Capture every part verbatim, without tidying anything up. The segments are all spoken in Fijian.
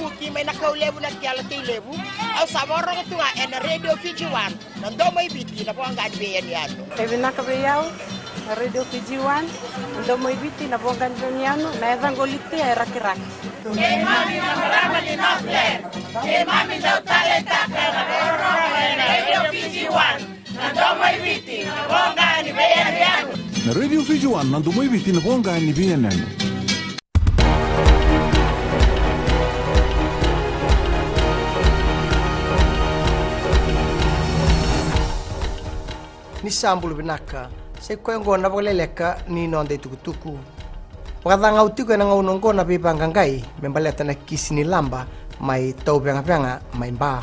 Kuti mai na kau levu na kela tei levu. Au sa vakarorogo tu ga ena Radio Fiji One, na domo i Viti, na voqa ni veiyanuyanu. E vinaka vei au na Radio Fiji One, na domo i Viti, na voqa ni veiyanuyanu, na yacaqu o Litia e Rakiraki. Keimami na marama ni Northland, keimami dau taleitaka na vakarorogo ena Radio Fiji One, na domo i Viti, na voqa ni veiyanuyanu. Na Radio Fiji One, na domo i Viti, na voqa ni veiyanuyanu. Ni sa bula vinaka, sa i koya oqo na vakaleleka ni noda i tukutuku. Vakacagau tiko ena gauna oqo na veivaqaqai me baleta na kisi ni laba mai Tauvegavega mai Ba.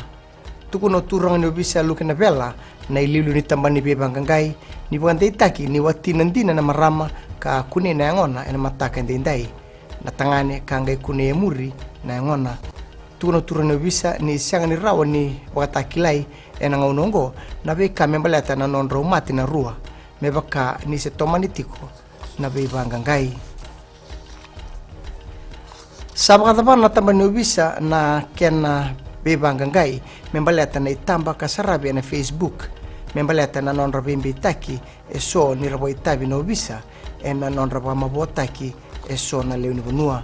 Tukuna o turaga ni ovisa Luke Navela na iliuliu ni tabana ni veivaqaqai ni vakadeitaki ni watina dina na marama ka kunei na yagona ena mataka edaidai. Na tagane ka qai kunei e muri na yagona. Tukuna o turaga ni ovisa ni sega ni rawa ni vakatakilai ena gauna oqo na veika me baleta na nodrau mate na rua, me vaka ni se tomani tiko na veivaqaqai. Sa vakacavara na tabana ni ovisa na kena veivaqaqai me baleta na itaba ka saravi ena Facebook me baleta na nodra veibeitaki eso ni ra vakaitavi na ovisa ena nodra vakamavoataki eso na lewe ni vanua.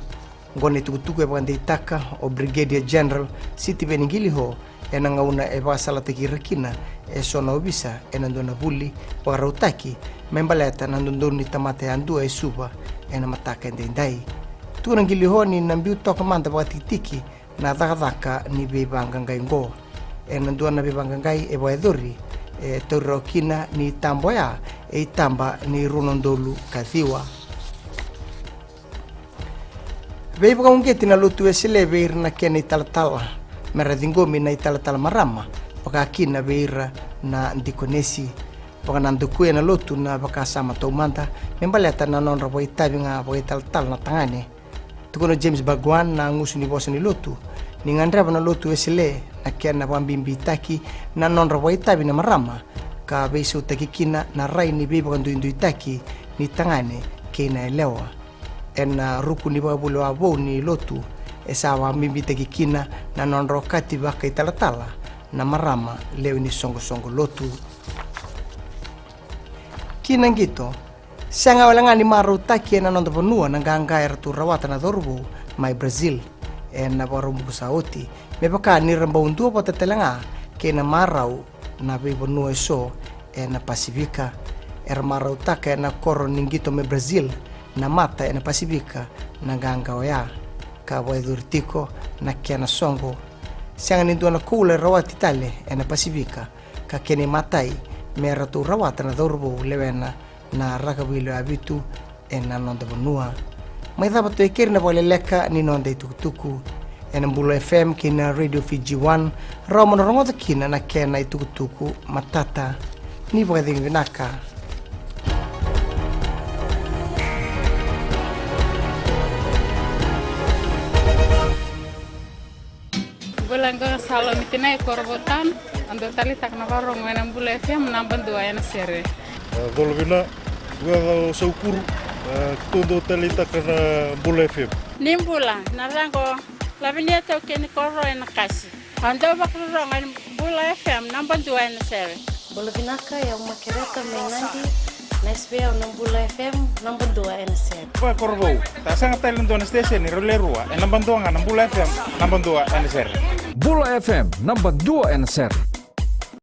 Oqo na itukutuku e vakadeitaka o Brigadier General Sitiveni Qiliho ena gauna e vakasalataki ira kina eso na ovisa ena dua na vuli vakarautaki me baleta na dodonu ni tamata yadua e Suva ena mataka edaidai. Tukuna o Qiliho ni na biu toka mada vakatikitiki na cakacaka ni veivaqaqai oqo. Ena dua na veivaqaqai e vakayacori e tauri rawa kina ni itaba oya e itaba ni rua na udolu ka ciwa. Veivakauqeti na lotu Wesele vei ira na kena italatala me ra ciqomi na italatala marama, vaka kina vei ira na dikonesi. Vakanadakuya na lotu na vakasama taumada me baleta na nodra vakaitavi ga vakaitalatala na tagane. Tukuna o James Bhagwan na gusu ni vosa ni lotu ni gadreva na lotu Wesele na kena vakabibitaki na nodra vakaitavi na marama, ka veisautaki kina na rai ni veivakaduiduitaki ni tagane kei na yalewa. Ena ruku ni vakavulewa vou ni lotu e sa vakabibitaki kina na nodra okati vakaitalatala na marama lewe ni soqosoqo lotu. Ki na qito, sega wale ga ni marautaki ena noda vanua na qaqa eratou rawata na cauravou mai Brazil ena Vakaraubuka sa oti, me vaka ni ra bau duavata tale ga kei na marau na veivanua eso ena Pasifika. Era marautaka ena koro ni qito mai Brazil na mata ena Pasifika na qaqa oya, ka vakayacori tiko na kena soqo. Sega ni dua na koula e rawati tale ena Pasifika, ka kena imatai me ratou rawata na cauravou lewena na rakavi lewe vitu ena noda vanua. Mai cava tu e keri na vakaleleka ni noda itukutuku ena Bula F M kei na Radio Fiji One, rawa mo na rogoca kina na kena itukutuku matata. Ni vakacegu vinaka. Bula, qo na Salomi Tinai, Korovou Town. Au dau taleitaka na vakarorogo ena Bula F M naba dua ena sere. E, colo vina, qo o Saukuru, e, keitou dau taleitaka na Bula F M. Ni bula, na yacaqu o Lavinia Taukei ni Koro ena Kasi. Au dau vakarorogo ena Bula F M naba dua ena sere. Bula vinaka, o yau Makereta mai Nadi, na S V O na Bula F M naba dua ena sere. Vakakorovou, sa sega tale ni dua na station e rau le rua, e naba dua ga na Bula F M, naba dua ena sere. Bula F M naba dua ena sere.